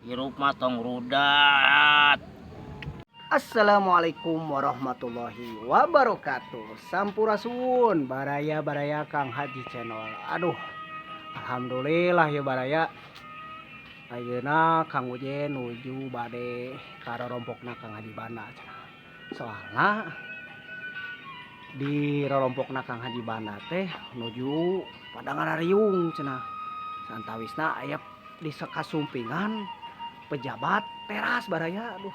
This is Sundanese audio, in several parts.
Hirup mah tong rudat. Assalamualaikum warahmatullahi wabarakatuh. Sampurasun, baraya-baraya Kang Haji Channel. Aduh, alhamdulillah ya, baraya. Ayeuna Kang Ujen nuju bade ka rorompokna Kang Haji Banda cenah. Soalna di rorompokna Kang Haji Banda teh nuju pada ngarariung cenah. Santawisna aya di kasumpingan pejabat teras, baraya. Aduh,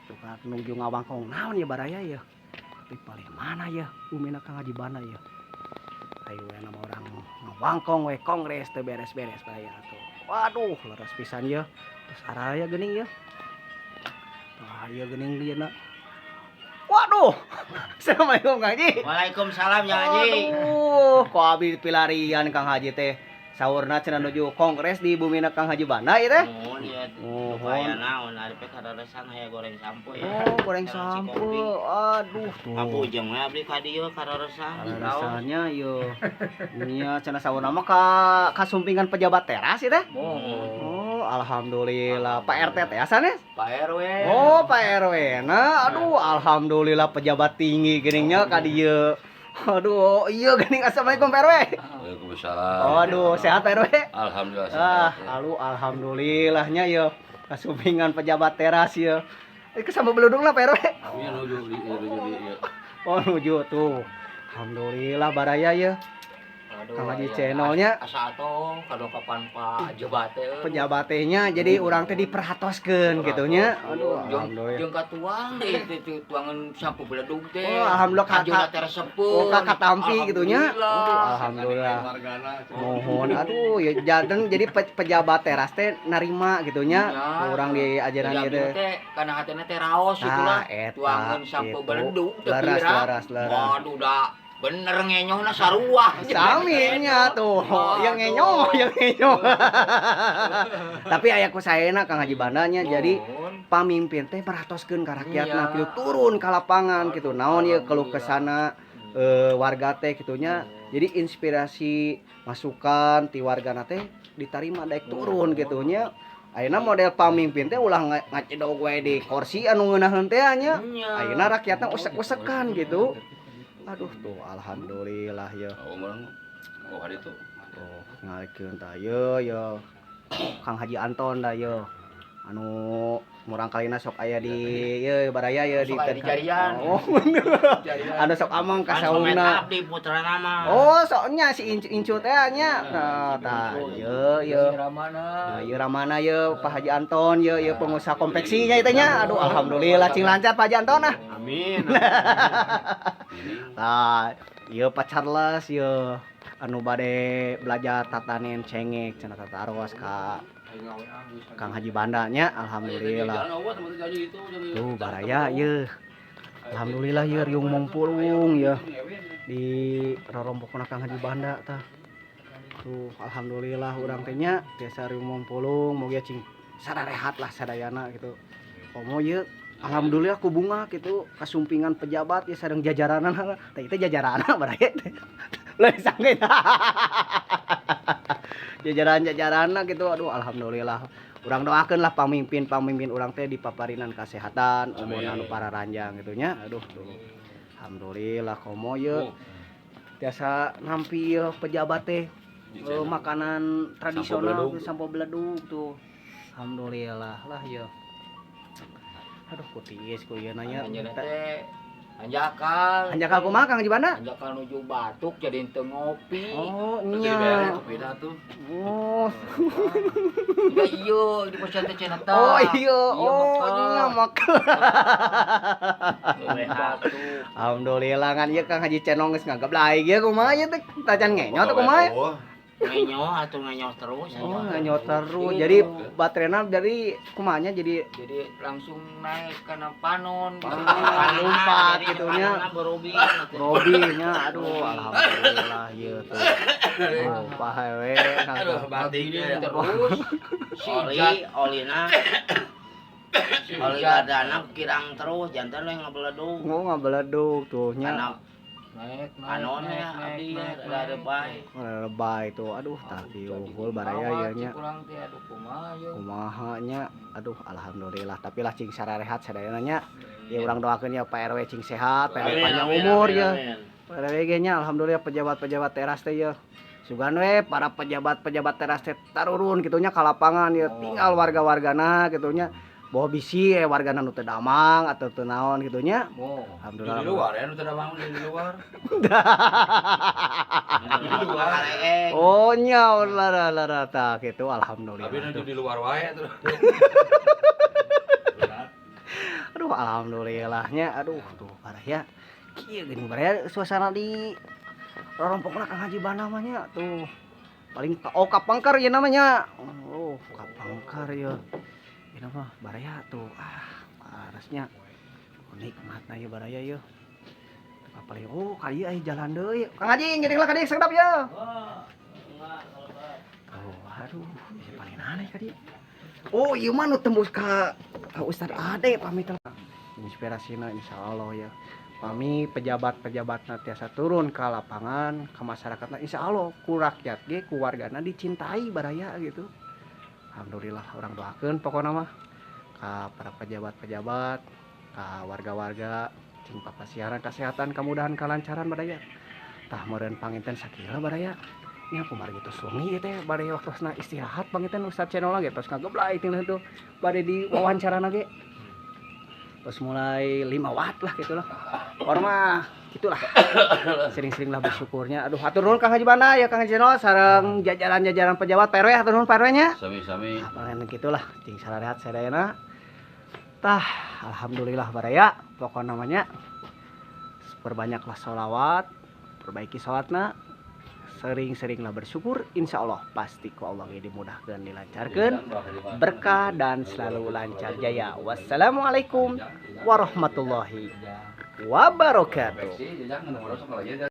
tukar nuju ngawangkong naon ya, baraya ya? Tapi paling mana ya umina Kang Haji Banda ya? Ayo we, nama urang ngawangkong we, kongres teu beres-beres, baraya tuh. Waduh, leres pisan ya. Terus araya geuning ya. Wah, ieu geuning dia na. Waduh. Assalamualaikum, Kang Haji. Waalaikumsalam ya, Haji. Aduh, kok abdi pilarian Kang Haji teh. Saurna cenah nuju kongres di bumina Kang Haji Banda ieu teh. Nuhun ya. Nuhun. Supaya naon ari pe kadaresan aya goreng sampo ya. Oh, goreng Sareng si sampo. kopi. Aduh, tuh. Ngapujeng we abdi ka dieu kadaresan. Alasannya yo. Nya cenah saurna mah ka kasumpingan pejabat teras ieu teh. Oh. Oh, alhamdulillah. Pak RT teh sanes? Pak RW. Oh, Pak RW. Nah, aduh, alhamdulillah pejabat tinggi geningnya ka dieu. Aduh, iya geuning, assalamualaikum, Pak RW. Waalaikumsalam. Aduh, sehat, Pak RW? Alhamdulillah Ah, sehat. alu alhamdulillahnya yo. Kasumpingan pejabat teras yo. Eh, ke sampo beledung lah, Pak RW. Iya, nuju di ieu. Oh, nuju tuh. Alhamdulillah, baraya ya. Aduh, Kang Haji aya. channelnya. Asa atoh kadongkapan Pak Jebate. Pejabatnya jadi urang teh diperhatoskeun gitu nya. Aduh, alhamdulillah. Jeung katuang deui teh tuangan sampo beledug teh. Oh, alhamdulillah, kakak. Anjeunna teh resepeun. Oh, kakak tampi gitu nya. Aduh, Alhamdulillah. alhamdulillah. Mohon aduh ya, janten jadi pejabat teras teh narima gitu nya. Ya. Urang di ajaran Jadi ieu teh. teh kana hatena teh raos gitu lah. Eta, Tuangan sampo gitu. beledug teh Leras, pira. leras, leras. Waduh, da bener ngenyohna sarua. Saminya tuh, yang ngenyo, yang ngenyo. Tapi aya ku saena, Kang Haji Bandanya, jadi Mohon. pamimpin teh merhatoskeun ka rakyatna Iya. gitu, turun ka lapangan gitu. Naon ieu keluh kesana warga teh gitunya. Jadi inspirasi masukan ti wargana teh ditarima, daek turun gitu nya. Ayeuna model pamimpin teh ulah ngacedog we di kursi anu ngeunaheun teh nya. Nya. Ayeuna rakyatna usek-usekan gitu. Aduh tuh, alhamdulillah ya. Oh, urang oh hari itu. Oh, ngalikeun tah ye ye. Kang Haji Anton dah ye. Anu murang kalina sok aya di ye, baraya ye, di Sok aya di jarian. Oh, Jarian. anu sok amang ka Kan somet saungna. abdi putra nama. Oh, soknya si incu incu teh nya. Nah, tah ye ye. Ramana. Nah, ye Ramana ye, Pak Haji Anton ye ye, pengusaha konveksinya itu nya. Aduh, alhamdulillah cing lancar, Pak Haji Anton ah. Amin. Ini Nah, ieu Pak Charles ye anu bade belajar tatanen cengek cenah, tataros ka Kang Haji Banda nya, alhamdulillah. Tuh, baraya ye. Alhamdulillah ye, riung mongpulung ye di rorompokna Kang Haji Banda tah. Tuh, alhamdulillah urang teh nya biasa riung mongpulung, moga cing sararehat lah sadayana gitu. Komo ye alhamdulillah ku bunga gitu kasumpingan pejabat ya, sareng jajaranan teh, itu jajarana baraya teh. Lain sanggeun. Jajaran-jajaranna gitu. Aduh, alhamdulillah. Urang doakeun lah pamimpin-pamimpin urang teh dipaparinan kesehatan, umur Amin. anu pararanjang gitu nya. Aduh tuh. Alhamdulillah komo ye Oh, biasa nampi ye pejabat teh makanan tradisional. Sampo beledug. Sampo beledug tuh. Alhamdulillah lah ye. Aduh, kutiis ku ieu nanya. Anjeunna teh hanjakal. Hanjakal kumaha, Kang Haji Banda? Hanjakal nuju batuk jadi henteu ngopi. Oh, Jadi bere nya. kopi dah tuh. Oh. Enggak, iya di pasien teh cenah tah. Oh iya, oh maka. nya maka. Batuk. Alhamdulillah kan ieu Kang Haji Cenong geus ngagablay ieu, kumaha ieu teh, tacan ngenyo teh kumaha? Oh, Ngenyo atuh, ngenyo terus. Oh, ngenyo terus. Jadi baterainya dari kumanya jadi Jadi langsung naik karena panon gitu. Ah, lompat gitu nya. Berobi. Robi nya, aduh, alhamdulillah ieu tuh. Oh, pahe we. Aduh, batik Begini terus. Si Oli, Jat, olina. si Oli Jat. dadana kirang terus jantan we ngabeledug. Mau ngabeledug tuh nya. Karena Naik naik. Anon naik, ya naik, abdi ya naik, ada naik. Lebay. Lebay itu aduh tah unggul baraya ieu nya. Kurang teh aduh kumaha ieu. Kumaha nya, aduh alhamdulillah tapi lah cing sararehat sadayana nya. Ya urang doakeun ya Pak RW cing sehat, Pak RW panjang umur ya. Pak RW ge nya alhamdulillah pejabat-pejabat teras teh ya. Sugan we para pejabat-pejabat teras teh tarurun kitu nya ka lapangan ya, tinggal warga-wargana kitu nya. Bawa bisi wargana nu teu damang atau teu naon kitu nya. Oh. Alhamdulillah. Di luar ya, nu teu bangun di luar. Di luar. Oh nya lara lara tah kitu alhamdulillah. Tapi nu di luar wae tuh. Aduh alhamdulillahnya aduh tuh baraya kieu geuning baraya suasana di rorompokna Kang Haji Bana mah nya tuh paling oh kapangkar ya namanya, oh kapangkar ya ini mah baraya tuh ah parasnya nikmatna ya baraya ya paling oh kali aya jalan deui Kang Haji ngiring lah ka dieu sakedap ya. Oh aduh bisa paling aneh ka dieu. Oh ieu mah nu tembus ka Ustad Ade pamit lah. Inspirasina insyaallah ya. Pami pejabat-pejabatna tiasa turun ke lapangan ke masyarakatna insyaallah ku rakyat ge ku wargana dicintai baraya gitu. Alhamdulillah urang doakeun pokona mah ka para pejabat-pejabat, ka warga-warga cing papasiaran kesehatan, kemudahan, kelancaran baraya. Tah meureun panginten sakila baraya. Nya kumaha gitu sungi ieu teh bade waktosna istirahat panginten Ustad Channel ge tos ngageblay tinggal tuh bade diwawancara ge. Terus mulai 5 watt lah gitu lah. Orang mah gitulah. Sering-sering lah bersyukurnya. Aduh, hatur nuhun Kang Haji Banda ya Kang Haji Channel sareng jajaran-jajaran pejabat Pak RW, hatur nuhun Pak RW nya. Sami-sami. Ah, paling gitulah cing sararehat sadayana. Tah, alhamdulillah baraya pokok namanya perbanyaklah sholawat, perbaiki sholatna, sering-seringlah bersyukur, insya Allah pasti ku Allah ge dimudahkan, dilancarkan, berkah dan selalu lancar jaya. Wassalamualaikum warahmatullahi wabarakatuh. Jangan,